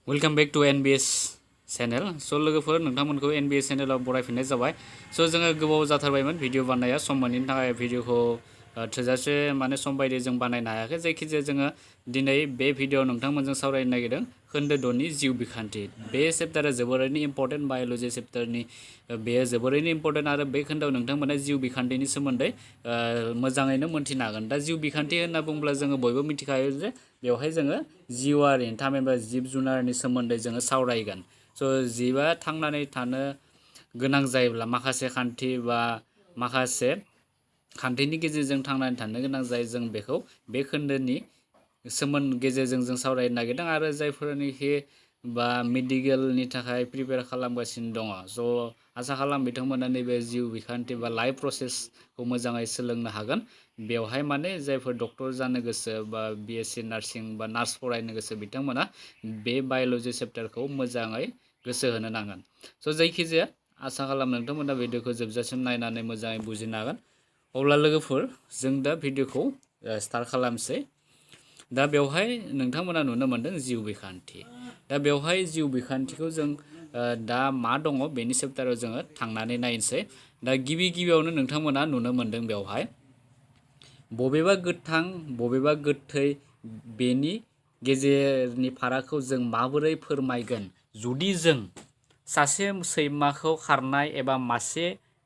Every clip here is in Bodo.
Welcome back to NBS channel स' लोगोफोर नोंथांमोनखौ NBS चैनलाव बरायफिननाय जाबाय। स' जोङो गोबाव जाथारबायमोन भिडिअ बानाया सम मोनैनि थाखाय भिडिअखौ थोजासे सम बायदि जों बानायनो हायाखै। जायखिजाया जोङो दिनै बे भिडिअ नोंथांमोनजों सावरायनो नागिरदों खोन्दो 2 नि जिउ बिखान्थि। बे चेप्टारा जोबोरैनो इम्पर्टेन्ट बाय'ल'जि चेप्टारनि बेयो जोबोरैनो इम्पर्टेन्ट आरो बे खोन्दोआव नोंथांमोना जिउ बिखान्थिनि सोमोन्दै मोजाङैनो मोनथिनो हागोन। दा जिउ बिखान्थि होनना बुङोब्ला जोङो बयबो मिथिखायो जे बेवहाय जोङो जिउआरि थामहिनबा जिब जुनारनि सोमोन्दै जोङो सावरायगोन। स' जिबा थांनानै थानो गोनां जायोब्ला माखासे खान्थि बा माखासे खान्थिनि गेजेरजों थांनानै थानो गोनां जायो। जों बेखौ बे खोन्दोनि गेजेरजों जों सावरायनो नागिरदों आरो जायफोरनिखि बा मेडिकेलनि थाखाय प्रिपेयार खालामगासिनो दङ। स' आसा खालाम बिथांमोना नैबे जिउ बिखान्थि बा लाइफ प्रसेसखौ मोजाङै सोलोंनो हागोन। बेवहाय जायफोर डक्टर जानो गोसो बा BSc नार्सिं बा नार्स फरायनो गोसो बिथांमोना बे बाय'ल'जि चेप्टारखौ मोजाङै गोसो होनो नांगोन। स' जायखिजाया आसा खालाम नोंथांमोना भिडिअखौ जोबजासिम नायनानै मोजाङै बुजिनो हागोन। अब्ला लोगोफोर जों दा भिडिअखौ स्टार्ट खालामसै। दा बेवहाय नोंथांमोना नुनो मोनदों जिउ बिखान्थि। दा बेवहाय जिउ बिखान्थिखौ जों दा मा दङ बेनि चेप्टाराव जोङो थांनानै नायनोसै। दा गिबियावनो नोंथांमोना नुनो मोनदों बेवहाय बबेबा गोथां बबेबा गोथै बेनि गेजेरनि फारागखौ जों माबोरै फोरमायगोन जुदि जों सासे सैमाखौ खारनाय एबा मासे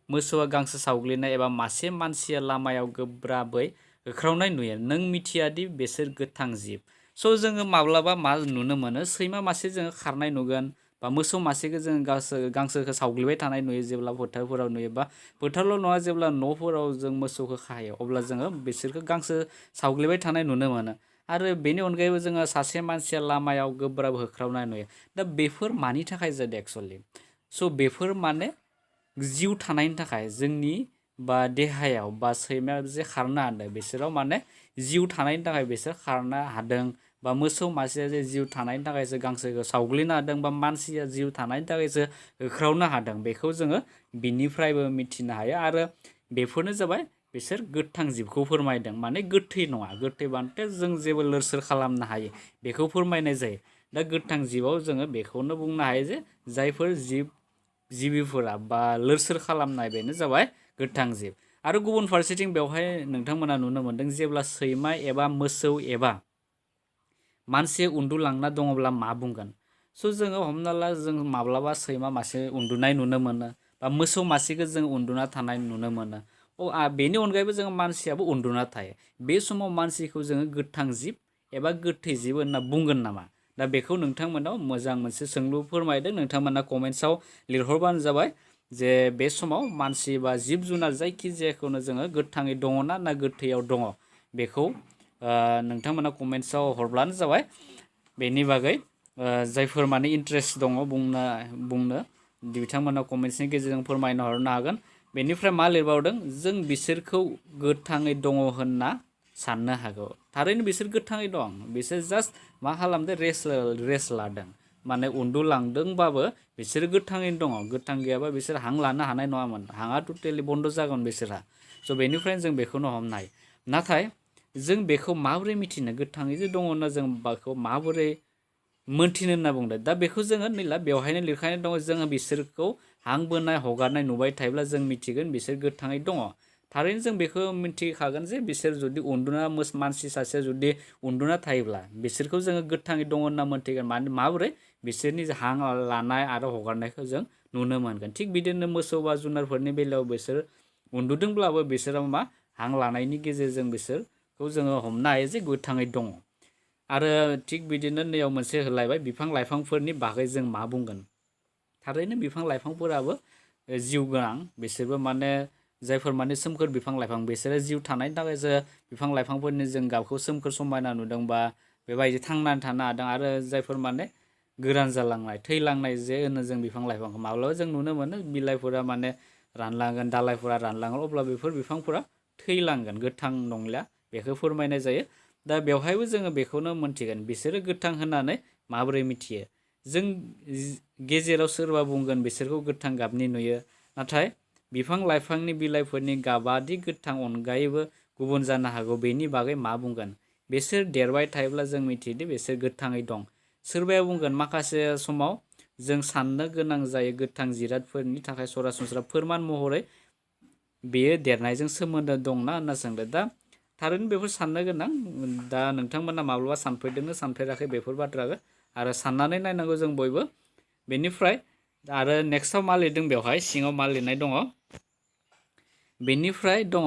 मोसौआ गांसो सावग्लिनाय एबा मासे मानसिया लामायाव गोब्राबै होख्रावनाय नुयो। नों मिथियादि बिसोर गोथां जिब। स' जोङो माब्लाबा मा नुनो मोनो सैमा मासे जोङो खारनाय नुगोन बा मोसौ मासेखौ जोङो गांसोखौ सावग्लिबाय थानाय नुयो जेब्ला फोथारफोराव नुयो बा फोथारल' नङा जेब्ला न'फोराव जों मोसौखौ खायो अब्ला जोङो बिसोरखौ गांसो सावग्लिबाय थानाय नुनो मोनो। आरो बेनि अनगायैबो जोङो सासे मानसिया लामायाव गोब्राब होख्रावनाय नुयो। दा बेफोर मानि थाखाय जादों एक्सुवेलि? स' बेफोर जिउ थानायनि थाखाय जोंनि बा देहायाव बा सैमाया जे खारनो हादों बिसोराव जिउ थानायनि थाखाय बिसोर खारनो हादों बा मोसौ मासेया जे जिउ थानायनि थाखायसो गांसोखौ सावग्लिनो हादों बा मानसिया जिउ थानायनि थाखायसो होख्रावनो हादों बेखौ जोङो बिनिफ्रायबो मिथिनो हायो। आरो बेफोरनो जाबाय बिसोर गोथां जिबखौ फोरमायदों गोथै नङा। गोथै जों जेबो लोर सोर खालामनो हायो बेखौ फोरमायनाय जायो। दा गोथां जिबाव जोङो बेखौनो बुंनो हायो जे जायफोर जिबिफोरा बा लोर सोर खालामनाय बेनो जाबाय गोथां जिब। आरो गुबुन फारसेथिं बेवहाय नोंथांमोना नुनो मोनदों जेब्ला सैमा एबा मोसौ एबा मानसि उन्दुलांना दङब्ला मा बुंगोन? स' जोङो हमना ला जों माब्लाबा सैमा मासे उन्दुनाय नुनो मोनो बा मोसौ मासेखौ जों उन्दुना थानाय नुनो मोनो। बेनि अनगायैबो जोङो मानसियाबो उन्दुना थायो। बे समाव मानसिखौ जोङो गोथां जिब एबा गोथै जिब होनना बुंगोन नामा? दा बेखौ नोंथांमोनाव मोजां मोनसे सोंलु फोरमायदों। नोंथांमोना कमेन्ट्सआव लिरहरबानो जाबाय जे बे समाव मानसि बा जिब जुनार जायखिजायाखौनो जोङो गोथाङै दङ ना गोथैयाव दङ बेखौ नोंथांमोना कमेन्ट्सआव हरब्लानो जाबाय। बेनि बागै जायफोर इन्ट्रेस्ट दङ बुंनो बिथांमोना कमेन्ट्सनि गेजेरजों फोरमायना हरनो हागोन। बेनिफ्राय मा लिरबावदों? जों बिसोरखौ गोथाङै दङ होनना साननो हागौ। थारैनो बिसोर गोथाङै दं। बिसोर जास्ट मा खालामदों रेस्ट लादों उन्दुलांदोंबाबो बिसोर गोथाङैनो दङ। गोथां गैयाबा बिसोर हां लानो हानाय नङामोन। हाङा टटेलि बन्द जागोन बिसोरहा। स' बेनिफ्रायनो जों बेखौनो हमनो हायो। नाथाय जों बेखौ माबोरै मिथिनो गोथाङै जे दङ होनना जों बेखौ माबोरै मोनथिनो होनना बुंदों? दा बेखौ जोङो नैला बेवहायनो लिरखानाय दङ। जोङो बिसोरखौ हां बोनाय हगारनाय नुबाय थायोब्ला जों मिथिगोन बिसोर गोथाङै दङ। थारैनो जों बेखौ मिथिखागोन जे बिसोर जुदि मानसि सासेया जुदि उन्दुना थायोब्ला बिसोरखौ जोङो गोथाङै दङ होनना मोनथिगोन। माबोरै? बिसोरनि हां लानाय आरो हगारनायखौ जों नुनो मोनगोन। थिग बिदिनो मोसौ बा जुनारफोरनि बेलायाव बिसोर उन्दुदोंब्लाबो बिसोराव हां लानायनि गेजेरजों बिसोरखौ जोङो हमनो हायो जे गोथाङै दङ। आरो थिग बिदिनो नैयाव मोनसे होलायबाय बिफां लाइफांफोरनि बागै जों मा बुंगोन? थारैनो बिफां लाइफांफोराबो जिउ गोनां। बिसोरबो जायफोर सोमखोर बिफां लाइफां बिसोरो जिउ थानायनि थाखायसो बिफां लाइफांफोरनि जों गाबखौ सोमखोर समायना नुदों बा बेबायदि थांनानै थानो हादों। आरो जायफोर गोरान जालांनाय थैलांनाय जे होनो जों बिफां लाइफांखौ माब्लाबा जों नुनो मोनो बिलाइफोरा रानलांगोन दालाइफोरा रानलांगोन अब्ला बेफोर बिफांफोरा थैलांगोन गोथां नंलिया बेखौ फोरमायनाय जायो। दा बेवहायबो जोङो बेखौनो मोनथिगोन बिसोरो गोथां होननानै माबोरै मिथियो? जों गेजेराव सोरबा बुंगोन बिसोरखौ गोथां गाबनि नुयो। नाथाय बिफां लाइफांनि बिलाइफोरनि गाबादि गोथां अनगायैबो गुबुन जानो हागौ बेनि बागै मा बुंगोन? बिसोर देरबाय थायोब्ला जों मिथियोदि बिसोर गोथाङै दं। सोरबाया बुंगोन माखासे समाव जों साननो गोनां जायो गोथां जिरादफोरनि थाखाय सरासनस्रा फोरमान महरै बेयो देरनायजों सोमोन्दो दंना होनना सोंदों। दा थारैनो बेफोर साननो गोनां। दा नोंथांमोना माब्लाबा सानफेरदोंना सानफेराखै बेफोर बाथ्राखौ आरो साननानै नायनांगौ जों बयबो। बेनिफ्राय आरो नेक्स्टआव मा लिरदों बेवहाय सिङाव मा लिरनाय दङ बेनिफ्राय दङ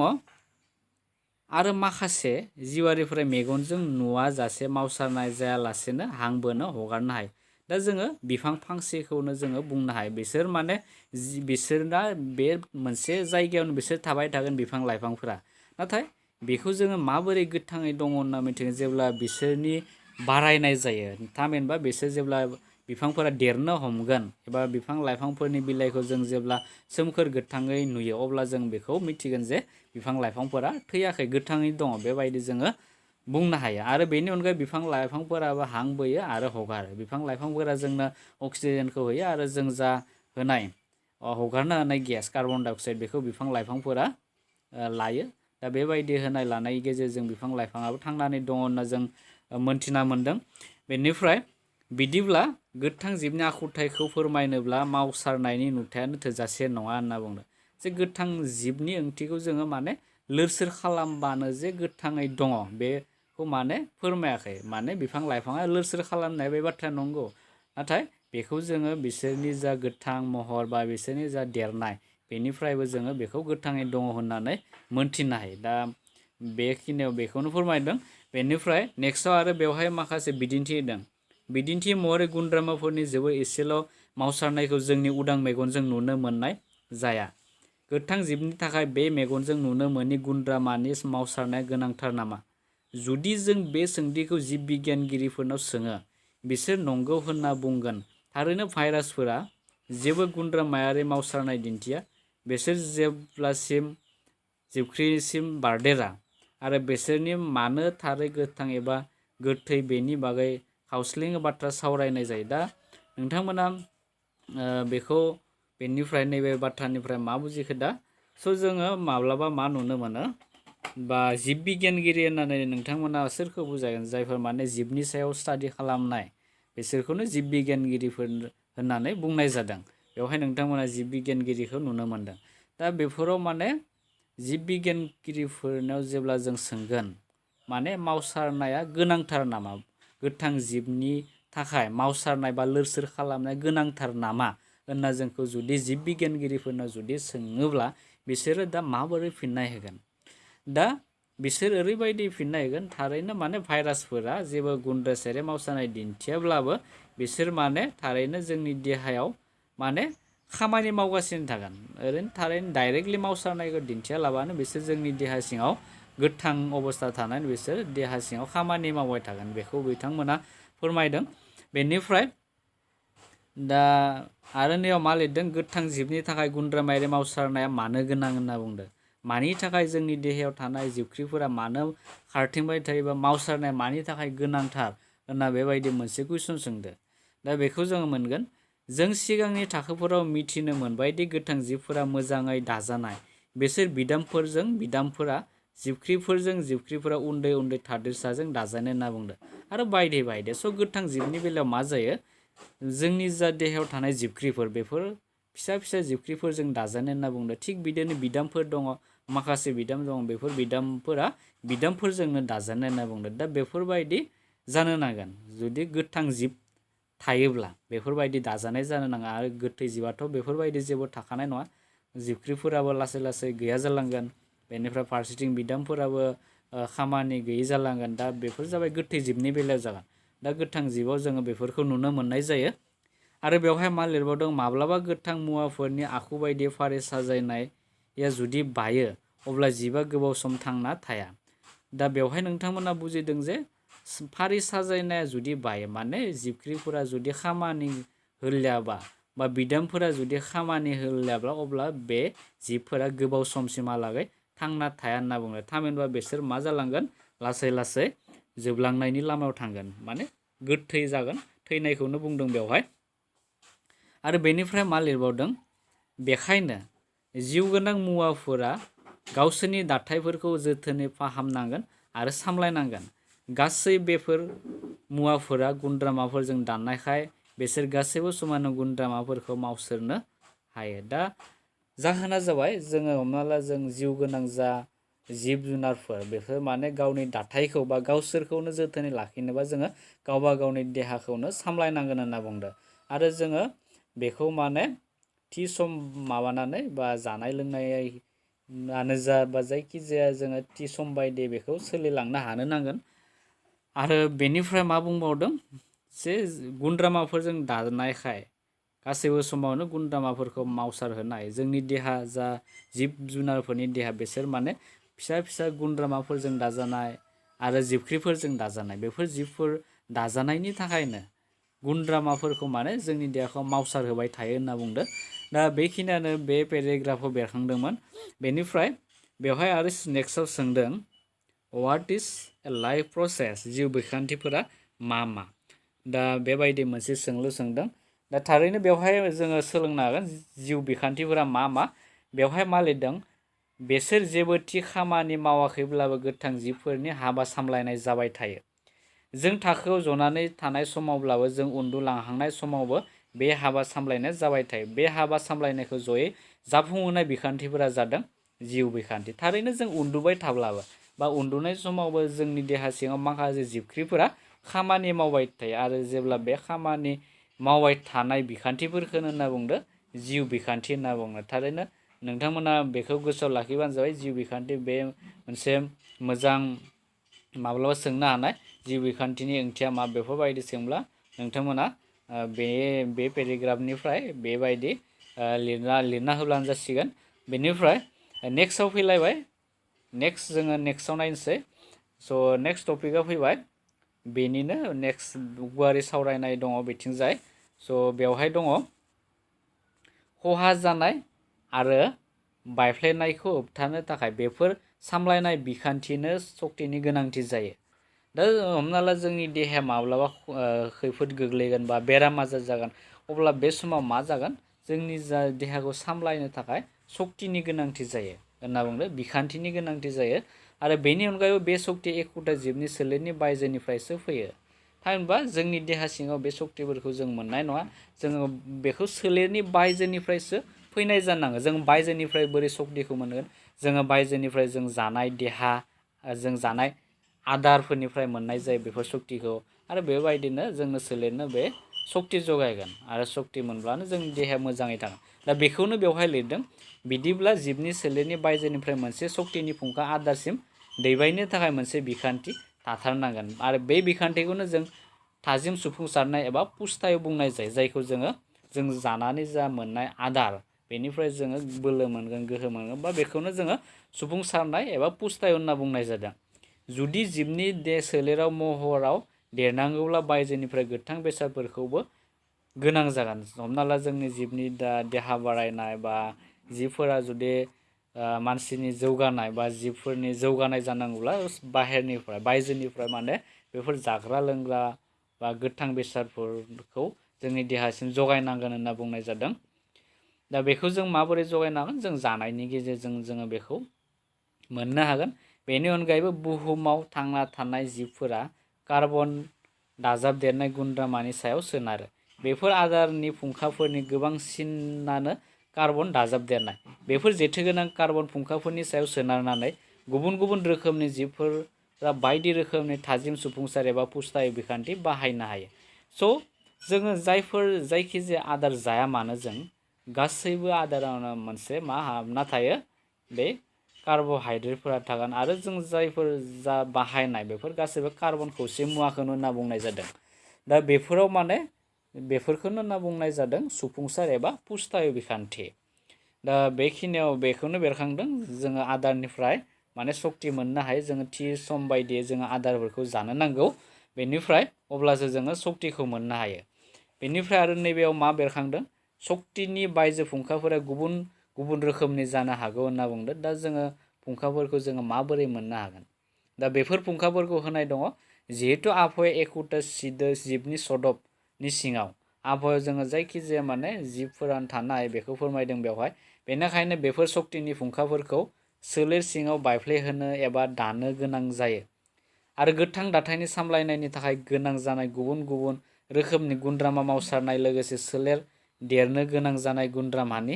आरो माखासे जिउआरिफोरा मेगनजों नुवाजासे मावसारनाय जायालासेनो हां बोनो हगारनो हायो। दा जोङो बिफां फांसेखौनो जोङो बुंनो हायो बिसोर माने बिसोरना बे मोनसे जायगायावनो बिसोर थाबाय थागोन बिफां लाइफांफोरा। नाथाय बेखौ जोङो माबोरै गोथाङै दङ होनना मिथिगोन जेब्ला बिसोरनि बारायनाय जायो। थामहिनबा बिसोर जेब्ला बिफांफोरा देरनो हमगोन एबा बिफां लाइफांफोरनि बिलाइखौ जों जेब्ला सोमखोर गोथाङै नुयो अब्ला जों बेखौ मिथिगोन जे बिफां लाइफांफोरा थैयाखै गोथाङै दङ बेबायदि जोङो बुंनो हायो। आरो बेनि अनगायै बिफां लाइफांफोराबो हां बोयो आरो हगारो। बिफां लाइफांफोरा जोंनो अक्सिजेनखौ होयो आरो जों जा होनाय हगारनो हानाय गेस कार्बन डाइ अक्साइड बेखौ बिफां लाइफांफोरा लायो। दा बेबायदि होनाय लानायनि गेजेरजों बिफां लाइफाङाबो थांनानै दङ होनना जों मोनथिना मोन्दों। बेनिफ्राय बिदिब्ला गोथां जिबनि आखुथायखौ फोरमायनोब्ला मावसारनायनि नुथायानो थोजासे नङा होनना बुंदों। जे गोथां जिबनि ओंथिखौ जोङो माने लोर सोर खालामबानो जे गोथाङै दङ बेखौ माने फोरमायाखै। माने बिफां लाइफाङा लोर सोर खालामनाय बे बाथ्राया नंगौ। नाथाय बेखौ जोङो बिसोरनि जा गोथां महर बा बिसोरनि जा देरनाय बेनिफ्रायबो जोङो बेखौ गोथाङै दङ होननानै मोनथिनो हायो। दा बेखिनियाव बेखौनो फोरमायदों। बेनिफ्राय नेक्स्टआव आरो बेवहाय माखासे बिदिन्थि होदों। बिदिन्थि महरै गुन्द्रामाफोरनि जोबोर एसेल' मावसारनायखौ जोंनि उदां मेगनजों नुनो मोननाय जाया। गोथां जिबनि थाखाय बे मेगनजों नुनो मोनि गुन्द्रामानि मावसारनाया गोनांथार नामा? जुदि जों बे सोंथिखौ जिब बिगियानगिरिफोरनाव सोङो बिसोर नंगौ होनना बुंगोन। थारैनो भाइरासफोरा जेबो गुन्द्रामायारि मावसारनाय दिन्थिया। बिसोर जेब्लासिम जिबख्रिसिम बारदेरा आरो बिसोरनि मानो थारै गोथां एबा गोथै बेनि बागै खावस्लिं बाथ्रा सावरायनाय जायो। दा नोंथांमोना बेखौ बेनिफ्राय नैबे बाथ्रानिफ्राय मा बुजिखो दा? स' जोङो माब्लाबा मा नुनो मोनो बा जिब बिगियानगिरि होननानै नोंथांमोना सोरखौ बुजायगोन? जायफोर माने जिबनि सायाव स्टाडि खालामनाय बिसोरखौनो जिब बिगियानगिरिफोर होननानै बुंनाय जादों। बेवहाय नोंथांमोना जिब बिगियानगिरिखौ नुनो मोनदों। दा बेफोराव माने जिब बिगियानगिरिफोरनाव जेब्ला जों सोंगोन माने मावसारनाया गोनांथार नामा? गोथां जिबनि थाखाय मावसारनाय बा लोर सोर खालामनाय गोनांथार नामा होनना जोंखौ जुदि जिब बिगियानगिरिफोरनाव जुदि सोङोब्ला बिसोरो दा माबोरै फिननाय होगोन? दा बिसोर ओरैबायदि फिननाय होगोन थारैनो माने भाइरासफोरा जेबो गुन्द्रासायारि मावसारनाय दिन्थियाब्लाबो बिसोर माने थारैनो जोंनि देहायाव माने खामानि मावगासिनो थागोन। ओरैनो थारैनो डाइरेक्टलि मावसारनायखौ दिन्थियालाबानो बिसोर जोंनि देहा सिङाव गोथां अबस्था थानानै बिसोर देहा सिङाव खामानि मावबाय थागोन बेखौ बिथांमोना फोरमायदों। बेनिफ्राय दा आरो नैयाव मा लिरदों? गोथां जिबनि थाखाय गुन्द्रामायारि मावसारनाया मानो गोनां होनना बुंदों। मानि थाखाय जोंनि देहायाव थानाय जिबख्रिफोरा मानो खारथिंबाय थायोबा मावसारनाया मानि थाखाय गोनांथार होनना बेबायदि मोनसे कुइसन सोंदो। दा बेखौ जोङो मोनगोन जों सिगांनि थाखोफोराव मिथिनो मोनबायदि गोथां जिबफोरा मोजाङै दाजानाय। बिसोर बिदामफोरा जिबख्रिफोरा उन्दै उन्दै थादेरसाजों दाजानाय होनना बुंदों आरो बायदि बायदि। स' गोथां जिबनि बेलायाव मा जायो? जोंनि जा देहायाव थानाय जिबख्रिफोर बेफोर फिसा फिसा जिबख्रिफोरजों दाजानाय होनना बुंदों। थिग बिदिनो बिदामफोर दङ, माखासे बिदाम दं, बेफोर बिदामफोरा बिदामफोरजोंनो दाजानाय होनना बुंदों। दा बेफोरबायदि जानो नांगोन। जुदि गोथां जिब थायोब्ला बेफोरबायदि दाजानाय जानो नाङा आरो गोथै जिबाथ' बेफोरबायदि जेबो थाखानाय नङा। जिबख्रिफोराबो लासै लासै गैया जालांगोन। बेनिफ्राय फारसेथिं बिदामफोराबो खामानि गैयै जालांगोन। दा बेफोर जाबाय गोथै जिबनि बेलायाव जागोन। दा गोथां जिबाव जोङो बेफोरखौ नुनो मोननाय जायो। आरो बेवहाय मा लिरबावदों? माब्लाबा गोथां मुवाफोरनि आखु बायदि फारि साजायनाया जुदि बायो अब्ला जिबा गोबाव सम थांना थाया। दा बेवहाय नोंथांमोना बुजिदों जे फारि साजायनाया जुदि बायो माने जिबख्रिफोरा जुदि खामानि होलियाबा बा बिदामफोरा जुदि खामानि होलियाब्ला अब्ला बे जिबफोरा गोबाव समसिमहालागै थांना थाया होनना बुङो। थामहिनबा बिसोर मा जालांगोन? लासै लासै जोबलांनायनि लामायाव थांगोन माने गोथै जागोन। थैनायखौनो बुंदों बेवहाय। आरो बेनिफ्राय मा लिरबावदों? बेखायनो जिउ गोनां मुवाफोरा गावसोरनि दाथायफोरखौ जोथोनै फाहामनांगोन आरो सामलायनांगोन। गासै बेफोर मुवाफोरा गुनद्रामाफोरजों दाननायखाय बिसोर गासैबो समान गुनद्रामाफोरखौ मावसोरनो हायो। दा जाहोना जाबाय जोङो हमना ला जों जिउ गोनां जा जिब जुनारफोर बेफोर माने गावनि दाथायखौ बा गावसोरखौनो जोथोनै लाखिनोबा जोङो गावबा गावनि देहाखौनो सामलायनांगोन होनना बुंदों। आरो जोङो बेखौ माने थि सम माबानानै बा जानाय लोंनायानो जा बा जायखिजाया जोङो थि सम बायदि बेखौ सोलिलांनो हानो नांगोन। आरो बेनिफ्राय मा बुंबावदों जे गुनद्रामाफोरजों दानायखाय गासैबो समावनो गुनद्रामाफोरखौ मावसार होनाय जोंनि देहा जा जिब जुनारफोरनि देहा बिसोर माने फिसा फिसा गुनद्रामाफोरजों दाजानाय आरो जिबख्रिफोरजों दाजानाय बेफोर जिबफोर दाजानायनि थाखायनो गुनद्रामाफोरखौ माने जोंनि देहाखौ मावसार होबाय थायो होनना बुंदों। दा बेखिनियानो बे पेराग्राफाव बेरखांदोंमोन। बेनिफ्राय बेवहाय आरो नेक्स्टआव सोंदों what is a life process जिउ बिखान्थिफोरा मा मा? दा बेबायदि मोनसे सोंलु सोंदों। दा थारैनो बेवहाय जोङो सोलोंनो हागोन जिउ बिखान्थिफोरा मा मा। बेवहाय मा लिरदों बेसोर जेबो थि खामानि मावाखैब्लाबो गोथां जिबफोरनि हाबा सामलायनाय जाबाय थायो। जों थाखोआव जनानै थानाय समावब्लाबो जों उन्दुलांहांनाय समावबो बे हाबा सामलायनाया जाबाय थायो। बे हाबा सामलायनायखौ जयै जाफुंहोनाय बिखान्थिफोरा जादों जिउ बिखान्थि। थारैनो जों उन्दुबाय थाब्लाबो बा उन्दुनाय समावबो जोंनि देहा सिङाव माखासे जिबख्रिफोरा खामानि मावबाय थायो आरो जेब्ला बे खामानि मावबाय थानाय बिखान्थिफोरखौनो होनना बुंदों जिउ बिखान्थि होनना बुङो। थारैनो नोंथांमोना बेखौ गोसोआव लाखिबानो जाबाय जिउ बिखान्थि बे मोनसे मोजां माब्लाबा सोंनो हानाय जिउ बिखान्थिनि ओंथिया मा बेफोरबायदि सोंब्ला नोंथांमोना बे पेराग्राफनिफ्राय बेबायदि लिरना होब्लानो जासिगोन। बेनिफ्राय नेक्स्टआव फैलायबाय जोङो नेक्स्टआव नायनोसै। स' नेक्स्ट टपिकआ फैबाय बेनिनो नेक्स्ट गुवारै सावरायनाय दङ बिथिंजाय। स' बेवहाय दङ खहा जानाय आरो बायफ्लेनायखौ होबथानो थाखाय बेफोर सामलायनाय बिखान्थिनो सक्तिनि गोनांथि जायो। दा हमना ला जोंनि देहाया माब्लाबा खैफोद गोग्लैगोन बा बेराम आजार जागोन अब्ला बे समाव मा जागोन जोंनि जा देहाखौ सामलायनो थाखाय सक्तिनि गोनांथि जायो होनना बुंदों बिखान्थिनि गोनांथि जायो। आरो बेनि अनगायैबो बे सक्ति एखुथा जिबनि सोलेरनि बायजोनिफ्रायसो फैयो। थामहिनबा जोंनि देहा सिङाव बे सक्तिफोरखौ जों मोननाय नङा। जोङो बेखौ सोलेरनि बायजोनिफ्रायसो फैनाय जानांगौ। जों बायजोनिफ्राय बोरै सक्तिखौ मोनगोन? जोङो बायजोनिफ्राय जों जानाय देहा जों जानाय आदारफोरनिफ्राय मोननाय जायो बेफोर सक्तिखौ। आरो बेबायदिनो जोंनो सोलेरनो बे सक्ति जगायगोन आरो सक्ति मोनब्लानो जोंनि देहाया मोजाङै थागोन। दा बेखौनो बेवहाय लिरदों बिदिब्ला जिबनि सोलेरनि बायजोनिफ्राय मोनसे सक्तिनि फुंखा आदारसिम दैबायनो थाखाय मोनसे बिखान्थि थाथारनांगोन। आरो बे बिखान्थिखौनो जों थाजिम सुफुंसारनाय एबा पुस्थाय बुंनाय जायो। जायखौ जों जानानै जा मोननाय आदार बेनिफ्राय जोङो बोलो मोनगोन गोहो मोनगोन बा बेखौनो जोङो सुफुंसारनाय एबा पुस्थाय होनना बुंनाय जादों। जुदि जिबनि सोलेराव महराव देरनांगौब्ला बायजोनिफ्राय गोथां बेसादफोरखौबो गोनां जागोन। हमना ला जोंनि जिबनि देहा बारायनाय बा जिबफोरा जुदि मानसिनि जौगानाय बा जिबफोरनि जौगानाय जानांगौब्ला बाहेरनिफ्राय बायजोनिफ्राय माने बेफोर जाग्रा लोंग्रा बा गोथां बेसादफोरखौ जोंनि देहासिम जगायनांगोन होनना बुंनाय जादों। दा बेखौ जों माबोरै जगायनो हागोन? जों जानायनि गेजेरजों जोङो बेखौ मोननो हागोन। बेनि अनगायैबो बुहुमाव थांना थानाय जिबफोरा कार्बन दाजाबदेरनाय गुनद्रामानि सायाव सोनारो। बेफोर आदारनि फुंखाफोरनि गोबांसिनानो कार्बन दाजाबदेरनाय। बेफोर जेथोगोनां कार्बन फुंखाफोरनि सायाव सोनारनानै गुबुन गुबुन रोखोमनि जिबफोरा बायदि रोखोमनि थाजिम सुफुंसार एबा पुस्थाय बिखान्थि बाहायनो हायो। स' जोङो जायखिजाया आदार जाया मानो जों गासैबो आदारावनो मोनसे मा हाबना थायो बे कार्बहाइड्रेटफोरा थागोन। आरो जों जायफोर जा बाहायनाय बेफोर गासैबो कार्बन खौसे मुवाखौनो होनना बुंनाय जादों। दा बेफोराव माने बेफोरखौनो होनना बुंनाय जादों सुफुंसार एबा पुस्थाय बिखान्थि। दा बेखिनियाव बेखौनो बेरखांदों जोङो आदारनिफ्राय माने सक्ति मोननो हायो। जोङो थि सम बायदियै जोङो आदारफोरखौ जानो नांगौ। बेनिफ्राय अब्लासो जोङो सक्तिखौ मोननो हायो। बेनिफ्राय आरो नैबेयाव मा बेरखांदों सक्तिनि बायजो फुंखाफोरा गुबुन गुबुन रोखोमनि जानो हागौ होनना बुंदों। दा जोङो फुंखाफोरखौ जोङो माबोरै मोननो हागोन? दा बेफोर फुंखाफोरखौ होनाय दङ जिहेथु आबहावाया एखुथा जिबनि सदबनि सिङाव आबहावायाव जोङो जायखिजाया माने जिबफोरानो थानाय बेखौ फोरमायदों बेवहाय। बेनिखायनो बेफोर सक्तिनि फुंखाफोरखौ सोलेर सिङाव बायफ्लेहोनो एबा दानो गोनां जायो। आरो गोथां दाथायनि सामलायनायनि थाखाय गोनां जानाय गुबुन गुबुन रोखोमनि गुनद्रामा मावसारनाय लोगोसे सोलेर देरनो गोनां जानाय गुनद्रामानि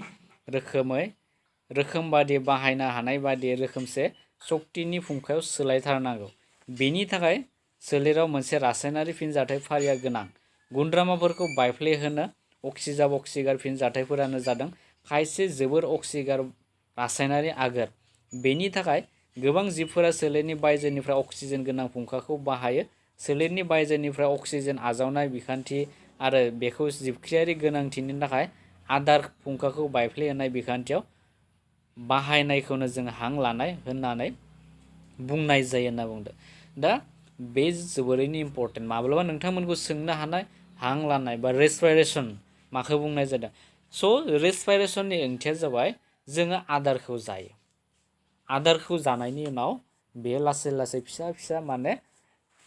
रोखोम बादि बाहायनो हानाय बादि रोखोमसे सक्तिनि फुंखायाव सोलायथारनांगौ। बेनि थाखाय सोलेराव मोनसे रासायनारि फिनजाथाय फारिया गोनां। गुनद्रामाफोरखौ बायफ्लेहोनो अक्सिगार फिनजाथायफोरानो जादों खायसे जोबोर अक्सिगार रासायनारि आगोर। बेनि थाखाय गोबां जिबफोरा सोलेरनि बायजोनिफ्राय अक्सिजेन गोनां फुंखाखौ बाहायो। सोलेरनि बायजोनिफ्राय अक्सिजेन आजावनाय बिखान्थि आरो बेखौ जिबख्रियारि गोनांथिनि थाखाय आदार फुंखाखौ बायफ्लेहोनाय बिखान्थियाव बाहायनायखौनो जों हां लानाय होननानै बुंनाय जायो होनना बुंदों। दा बे जोबोरैनो इम्परटेन्ट। माब्लाबा नोंथांमोनखौ सोंनो हानाय हां लानाय बा रेस्पिरेशन माखौ बुंनाय जादों। स' रेस्पिरेशननि ओंथिया जाबाय जोङो आदारखौ जायो। आदारखौ जानायनि उनाव बे लासै लासै फिसा फिसा माने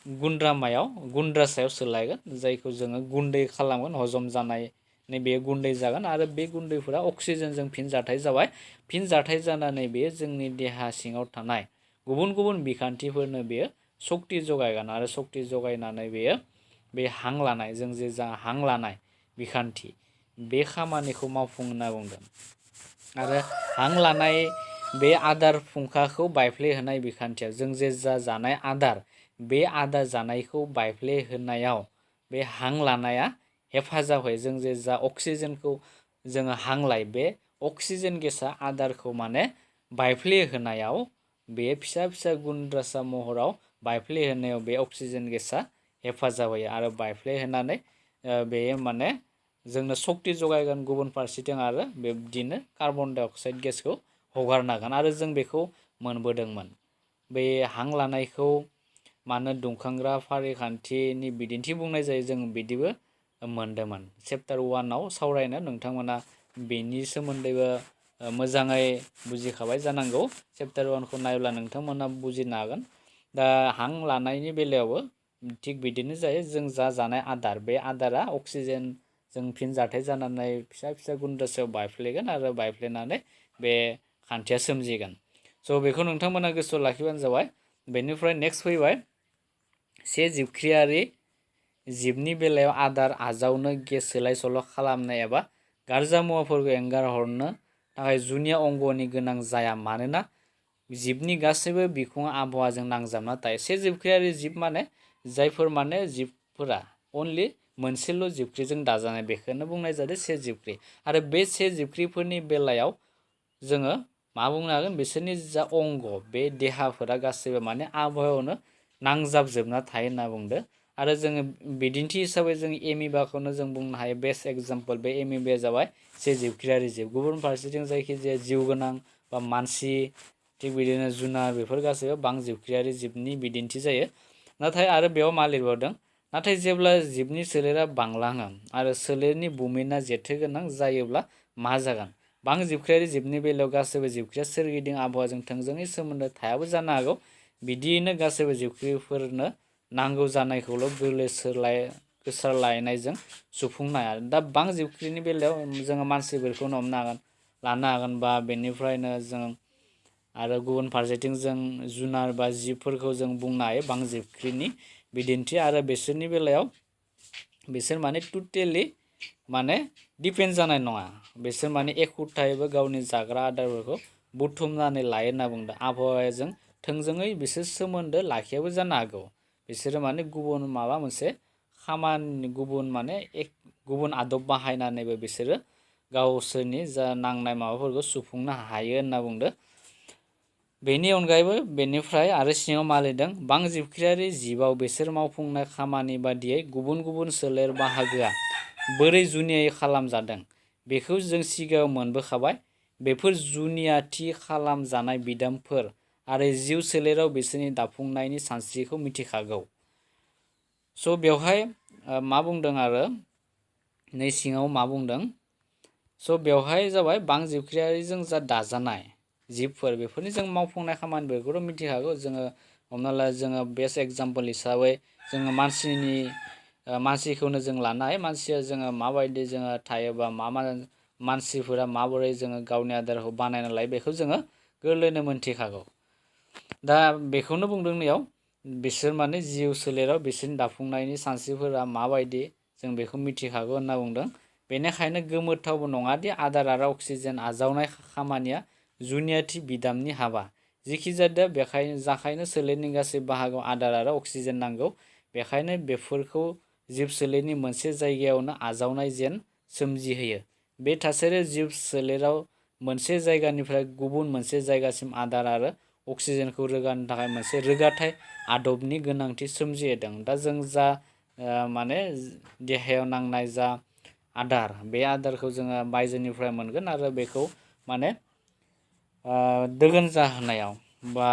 गुन्द्रासायाव सोलायगोन, जायखौ जोङो गुन्दै खालामगोन, हजम जानाय बे गुन्दै जागोन आरो बे गुन्दैफोरा अक्सिजेनजों फिनजाथाय जाबाय। फिनजाथाय जानानै बेयो जोंनि देहा सिङाव थानाय गुबुन गुबुन बिखान्थिफोरनो बेयो सक्ति जगायगोन आरो सक्ति जगायनानै बेयो बे हां लानाय, जों जे जा हां लानाय बिखान्थि बे खामानिखौ मावफुं होनना बुंदों। आरो हां लानाय बे आदार फुंखाखौ बायफ्लेहोनाय बिखान्थिया जों जे जा जानाय आदार, बे आदार जानायखौ बायफ्लेहोनायाव बे हां लानाया हेफाजाब होयो। जों जे जा अक्सिजेनखौ जोङो हां लायो, बे अक्सिजेन गेसा आदारखौ माने बायफ्लेहोनायाव बे फिसा फिसा गुन्द्रासा महराव बायफ्लेहोनायाव बे अक्सिजेन गेसा हेफाजाब होयो आरो बायफ्लेहोनानै बेयो माने जोंनो सक्ति जगायगोन गुबुन फारसेथिं आरो बिब्दिनो कार्बन डाइ अक्साइड गेसखौ हगारनांगोन आरो जों बेखौ मोनबोदोंमोन। बे हां लानायखौ मानो दुंखांग्रा फारिखान्थिनि बिदिन्थि बुंनाय जायो, जों बिदिबो मोनदोंमोन। चेप्टार 1आव सावरायनो नोंथांमोना बेनि सोमोन्दैबो मोजाङै बुजिखाबाय जानांगौ। चेप्टार 1खौ नायब्ला नोंथांमोना बुजिनो हागोन। दा हां लानायनि बेलायावबो थिग बिदिनो जायो। जों जा जानाय आदार, बे आदारा अक्सिजेनजों फिनजाथाय जानानै फिसा फिसा गुन्द्रासायाव बायफ्लेगोन आरो बायफ्लेनानै बे खान्थिया सोमजिगोन। स' बेखौ नोंथांमोना गोसोआव लाखिबानो जाबाय। बेनिफ्राय नेक्स्ट फैबाय से जिबख्रियारि जिबनि बेलायाव आदार आजावनो, गेस सोलाय सोल' खालामनो एबा गारजा मुवाफोरखौ एंगारहरनो थाखाय जुनिया अंगनि गोनां जाया, मानोना जिबनि गासैबो बिखुङा आबहावाजों नांजाबना थायो। से जिबख्रियारि जिब माने जायफोर माने जिबफोरा अनलि मोनसेल' जिबख्रिजों दाजानाय, बेखौनो बुंनाय जादों से जिबख्रि। आरो बे से जिबख्रिफोरनि बेलायाव जोङो मा बुंनो हागोन, बिसोरनि जा अंग, बे देहाफोरा गासैबो माने आबहावायावनो नांजाबजोबना थायो होनना बुंदो। आरो जोङो बिदिन्थि हिसाबै जों एमिबाखौनो जों बुंनो हायो, बेस्ट एग्जाम्पल। बे एमिबाया जाबाय से जिबख्रियारि जिब। गुबुन फारसेथिं जायखिजाया जिउ गोनां बा मानसि, थिग बिदिनो जुनार, बेफोर गासैबो बां जिबख्रियारि जिबनि बिदिन्थि जायो। नाथाय आरो बेयाव मा लिरबावदों, नाथाय जेब्ला जिबनि सोलेरा बांलाङो आरो सोलेरनि बुमिना जेथोगोनां जायोब्ला मा जागोन? बां जिबख्रियारि जिबनि बेलायाव गासैबो जिबख्रिया सोरगिदिं आबहावाजों थोंजोङै सोमोन्दो थायाबो जानो हागौ। बिदियैनो गासैबो जिबख्रिफोरनो नांगौ जानायखौल' गोसारलायनायजों सुफुंनो हाया। दा बां जिबख्रिनि बेलायाव जोङो मानसिफोरखौनो हमनो हागोन, लानो हागोन, बा बेनिफ्रायनो जों आरो गुबुन फारसेथिं जों जुनार बा जिबफोरखौ जों बुंनो हायो बां जिबख्रिनि बिदिन्थि। आरो बिसोरनि बेलायाव बिसोर माने टटेलि माने डिपेन्ड जानाय नङा। बिसोर माने एखुथायैबो गावनि जाग्रा आदारफोरखौ बुथुमनानै लायो होनना बुंदों। आबहावाजों थोंजोङै बिसोर सोमोन्दो लाखियाबो जानो हागौ। बिसोरो माने गुबुन माबा मोनसे खामानि, गुबुन आदब बाहायनानैबो बिसोरो गावसोरनि जा नांनाय माबाफोरखौ सुफुंनो हायो होनना बुंदों। बेनि अनगायैबो बेनिफ्राय आरो सिङाव मा लिरदों, बां जिबख्रियारि जिबआव बिसोर मावफुंनाय खामानि बादियै गुबुन गुबुन सोलेर बाहागोआ बोरै जुनियायै खालामजादों बेखौ जों सिगाङाव मोनबोखाबाय। बेफोर जुनियाथि खालामजानाय बिदामफोर आरो जिउ सोलेराव बिसोरनि दाफुंनायनि सानस्रिखौ मिथिखागौ। स' बेवहाय मा बुंदों आरो नै सिङाव मा बुंदों, स' बेवहाय जाबाय बां जिबख्रियारिजों जा दाजानाय जिबफोर, बेफोरनि जों मावफुंनाय खामानिफोरखौथ' मिथिखागौ। जोङो हमना ला जोङो बेस्ट एग्जाम्पल हिसाबै जोङो मानसिखौनो जों लानो हायो। मानसिया जोङो माबायदि जोङो थायोबा मानसिफोरा माबोरै जोङो गावनि आदारखौ बानायना लायो, बेखौ जोङो गोरलैनो मोनथिखागौ। दा बेखौनो बुंदों नैयाव, बिसोर माने जिउ सोलेराव बिसोरनि दाफुंनायनि सानस्रिफोरा माबायदि जों बेखौ मिथिखागौ होनना बुंदों। बेनिखायनो गोमोथावबो नङादि आदार आरो अक्सिजेन आजावनाय खामानिया जुनियाथि बिदामनि हाबा। जिखिजाया बेखायनो सोलेरनि गासै बाहागोआव आदार आरो अक्सिजेन नांगौ। बेखायनो बेफोरखौ जिब सोलेरनि मोनसे जायगायावनो आजावनाय जेन सोमजिहोयो। बे थासारियाव जिब सोलेराव मोनसे जायगानिफ्राय गुबुन मोनसे जायगासिम आदार आरो अक्सिजेनखौ रोगानो थाखाय मोनसे रोगाथाय आदबनि गोनांथि सोमजिहोदों। दा जों जा माने देहायाव नांनाय जा आदार, बे आदारखौ जोङो बायजोनिफ्राय मोनगोन आरो बेखौ माने दोगोन जाहोनायाव बा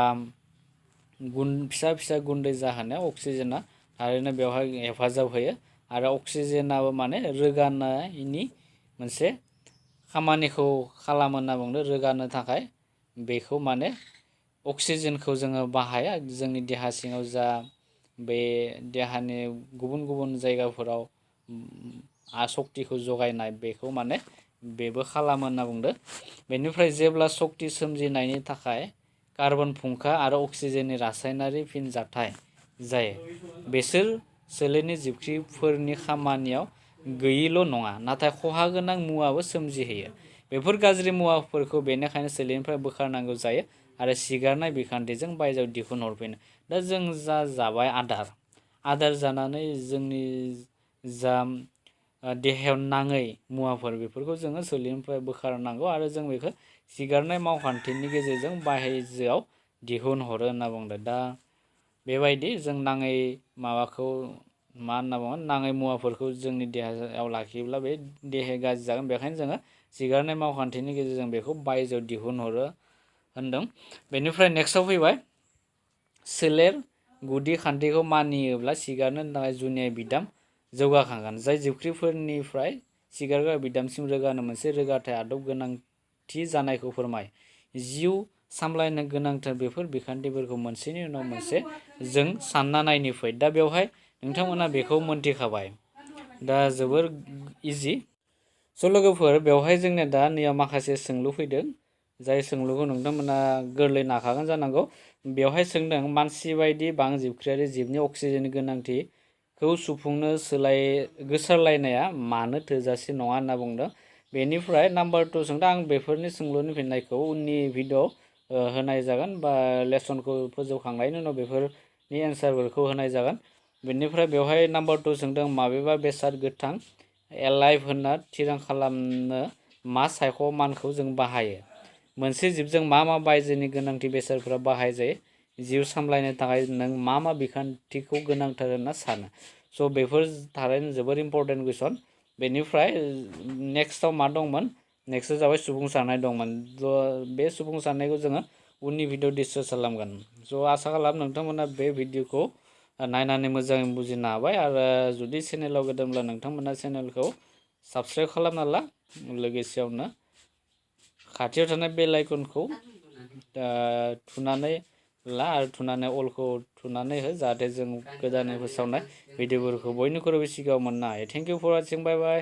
फिसा फिसा गुन्दै जाहोनायाव अक्सिजेना थारैनो बेवहाय हेफाजाब होयो। आरो अक्सिजेनाबो माने रोगानायनि मोनसे खामानिखौ खालामो होनना बुंदों। रोगानो थाखाय बेखौ माने अक्सिजेनखौ जोङो बाहाया, जोंनि देहा सिङाव जा बे देहानि गुबुन गुबुन जायगाफोराव सक्तिखौ जगायनाय, बेखौ माने बेबो खालामो होनना बुंदों। बेनिफ्राय जेब्ला सक्ति सोमजिनायनि थाखाय कार्बन फुंखा आरो अक्सिजेननि रासायनारि फिनजाथाय जायो, बेसोर सोलेरनि जिबख्रिफोरनि खामानियाव गैयैल' नङा, नाथाय खहा गोनां मुवाबो सोमजिहोयो। बेफोर गाज्रि मुवाफोरखौ बेनिखायनो सोलेरनिफ्राय बोखारनांगौ जायो आरो सिगारनाय बिखान्थिजों बायजोआव दिहुनहरफिनो। दा जों जा जाबाय आदार जानानै जोंनि जा देहायाव नाङै मुवाफोर, बेफोरखौ जोङो सोलेरनिफ्राय बोखारनांगौ आरो जों बेखौ सिगारनाय मावखान्थिनि गेजेरजों बायजोआव दिहुनहरो होनना बुंदों। दा बेबायदि जों नाङै माबाखौ मा होनना बुङो, नाङै मुवाफोरखौ जोंनि देहायाव लाखियोब्ला बे देहाया गाज्रि जागोन। बेखायनो जोङो सिगारनाय मावखान्थिनि गेजेरजों बेखौ बायजोआव दिहुनहरो होनदों। बेनिफ्राय नेक्स्टआव फैबाय, सोलेर गुदि खान्थिखौ मानियोब्ला सिगारनो थाखाय जुनिया बिदाम जौगाखांगोन, जाय जिबख्रिफोरनिफ्राय सिगारग्रा बिदामसिम रोगानो मोनसे रोगाथाय आदब गोनांथि जानायखौ फोरमायो। जिउ सामलायनो गोनांथार बेफोर बिखान्थिफोरखौ मोनसेनि उनाव मोनसे जों सानना नायनि फै। दा बेवहाय नोंथांमोना बेखौ मोनथिखाबाय, दा जोबोर इजि। स' लोगोफोर, बेवहाय जोंनिया दा नैयाव माखासे सोंलु फैदों, जाय सोंलुखौ नोंथांमोना गोरलै नाखागोन जानांगौ। बेवहाय सोंदों, मानसि बायदि जिबख्रियारि जिबनि अक्सिजेननि गोनांथिखौ सुफुंनो गोसारलायनाया मानो थोजासे नङा होनना बुंदों। बेनिफ्राय नाम्बार 2 सोंदों, आं बेफोरनि सोंलुनि फिननायखौ उननि भिडिअ होनाय जागोन बा लेसनखौ फोजोबखांनायनि उनाव बेफोरनि एन्सारफोरखौ होनाय जागोन। बेनिफ्राय बेवहाय नाम्बार 2 सोंदों, माबेबा बेसाद गोथां एलाइभ होनना थिरां खालामनो मा सायख'मानखौ जों बाहायो? मोनसे जिबजों मा मा बायजोनि गोनांथि बेसादफोरा बाहायजायो? जिउ सामलायनो थाखाय नों मा मा बिखान्थिखौ गोनांथार होनना सानो? स' बेफोर थारैनो जोबोर इम्परटेन्ट कुइसन। बेनिफ्राय नेक्स्टआव मा दंमोन? नेक्स्टआव जाबाय सुबुं साननाय दंमोन। बे सुबुं साननायखौ जोङो उननि भिडिअ डिसकास खालामगोन। स' आसा खालाम नोंथांमोना बे भिडिअखौ नायनानै मोजाङै बुजिनो हाबाय। आरो जुदि चेनेलाव गोदानब्ला नोंथांमोना चेनेलखौ साबस्क्राइब खालामना ला, लोगोसेयावनो खाथियाव थानाय बेल आइकनखौ थुनानै ला आरो थुनानै अलखौ थुनानै हो, जाहाथे जों गोदानै फोसावनाय भिडिअफोरखौ बयनिख्रुइबो सिगाङाव मोननो हायो। Thank you for watching, bye bye.